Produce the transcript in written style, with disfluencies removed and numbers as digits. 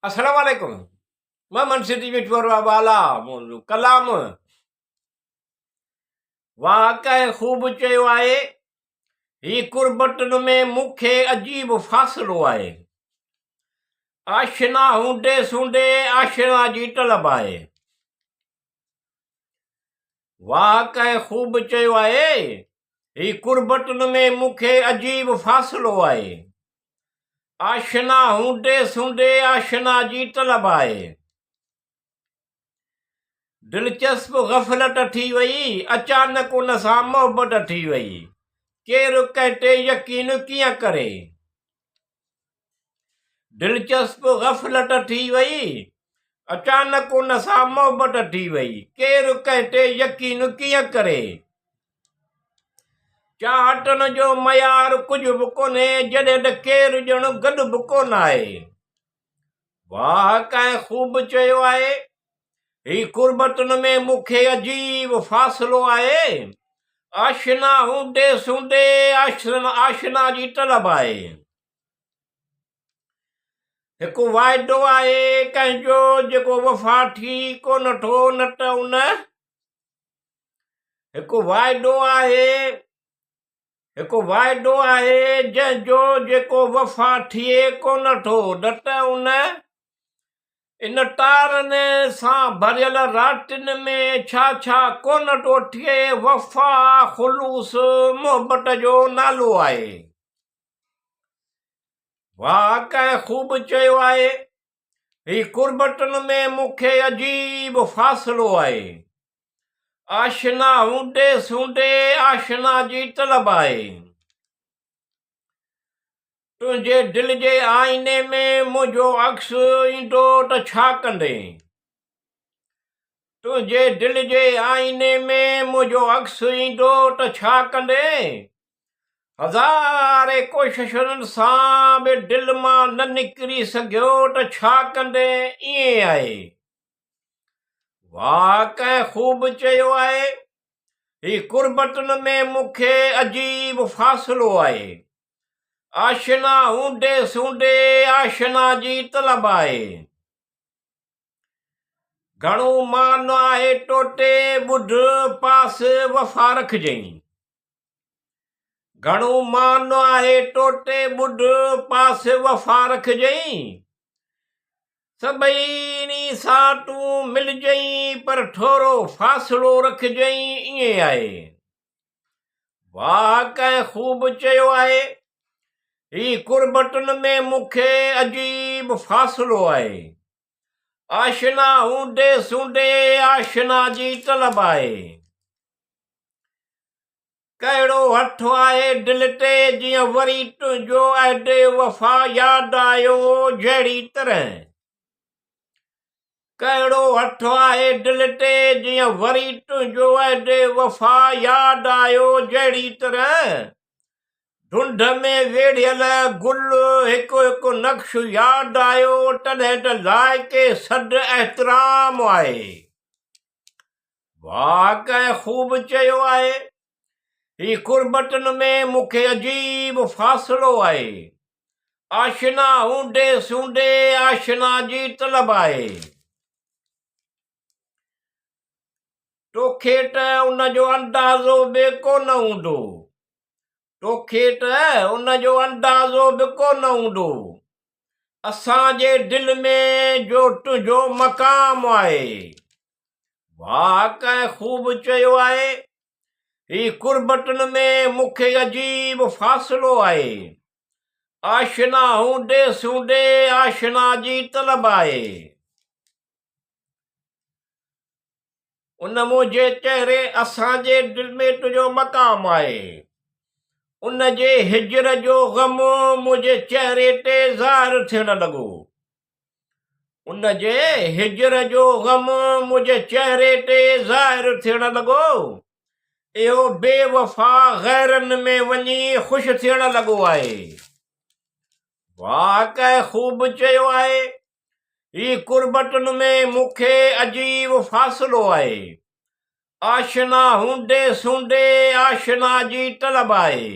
السلام عليڪم مان منشي ٽي وي ٽوئر والا منهنجو ڪلام واهه ڪنهن خوب چيو آهي هي قربتن ۾ مون کي عجيب فاصلو آهي آشنا هوندي سوندي آشنا جي طلب آهي واهه ڪنهن خوب چيو آهي هي قربتن ۾ مون کي عجيب فاصلو آهي آشنا هوندي سوندي آشنا جي طلب آهي دلچسپ غفلت ٿي وئي، اچانڪ ان سان محبت ٿي وئي. ڪير ڪنهن تي يقين ڪيئن ڪري؟ دلچسپ غفلت ٿي وئي، اچانڪ ان سان محبت ٿي وئي. ڪير ڪنهن تي يقين ڪيئن ڪري؟ چاهتن جو معيار ڪجهه به ڪونهي، جڏهن ته ڪير ڄڻ گڏ به ڪونه آهي. واهه ڪنهن خوب چيو آهي، هي قربتن ۾ مون کي عجيب فاصلو آهي، آشنا هوندي سوندي آشنا جي طلب آهي. هڪ واعدو آهي ڪنهن جو جيڪو وفا ٿي ڪونه ٿو نه ته ان هڪ واعدو آهي هڪ واعدو آهي جنهن جو جيڪو وفا ٿئي ڪونه ٿو نه ته ان ان تارن سان ڀريل راتين ۾ ڇا ڇا ڪونه ٿو ٿئي وفا خلوص محبت جو نالو آهي. واهه ڪنهن خوب چيو آهي هي قربتن ۾ مون کي عجيب فاصلو آهي. آشنا هوندي سوندي آشنا جي طلب آهي. تنهنجي دل جي آئيني ۾ منهنجو عڪس ايندو ته ڇا ڪندين؟ تنهنجي دل جي آئيني ۾ منهنجو عڪس ايندو ته ڇا ڪندين؟ هزارين ڪوششن سان به دل مان نه نڪري سگهيو ته ڇا ڪندين؟ ائين آهي. واهه ڪنهن خوب چيو آهي، هي قربتن ۾ مون کي عجيب فاصلو آهي. آشنا هوندي سوندي آشنا جي طلب آهي. گهڻو مان آهي توتي ٻڌ پاس وفا رکجئين. گهڻو مان آهي توتي ٻڌ پاس وفا رکجئين. سڀئي سان تون ملجئين پر ٿورو فاصلو رکجئين ائين آهي. واهه ڪنهن خوب چيو آهي. هي قربتن ۾ مون کي عجيب فاصلو آهي. آشنا هوندي سوندي آشنا جي طلب آهي. ڪهڙو هٿ آهي دل تي جيئن وري تنهنجو عهد وفا ياد آيو جهڙي طرح ڪهڙو هٿ آهي دل تي جيئن وري تنهنجو عهد وفا ياد آيو جهڙي طرح ڍنڍ ۾ ويڙهيل گل هڪ هڪ نقش ياد آيو تڏهن ته لائق صد احترام آهي. واهه ڪنهن خوب چيو آهي. هي قربتن ۾ مون کي عجيب فاصلو آهي. آشنا هوندي سوندي آشنا جي طلب آهي. توکي ته ان جو اندازو به ڪونه هوندو. توکي ته ان جو اندازو به ڪونه هوندو. اسان جي دل ۾ جو تنهنجو مقام آهي. واهه ڪنهن خوب چيو آهي. هي قربتن ۾ مون کي عجيب فاصلو آهي. آشنا هوندي سوندي آشنا جي طلب آهي. ان منهنجي چهري اسان جي دل ۾ تنهنجو مقام آهي. ان جي هجر جو غم منهنجي چهري تي ظاهر ٿيڻ لڳو. ان جي هجر جو غم منهنجي چهري تي ظاهر ٿيڻ لڳو. اهو بي وفا غيرن ۾ وڃي خوش ٿيڻ لڳو آهي. واهه ڪنهن خوب چيو آهي. هي قربتن ۾ مون کي عجيب فاصلو آهي. آشنا هوندي سوندي آشنا جي طلب آهي.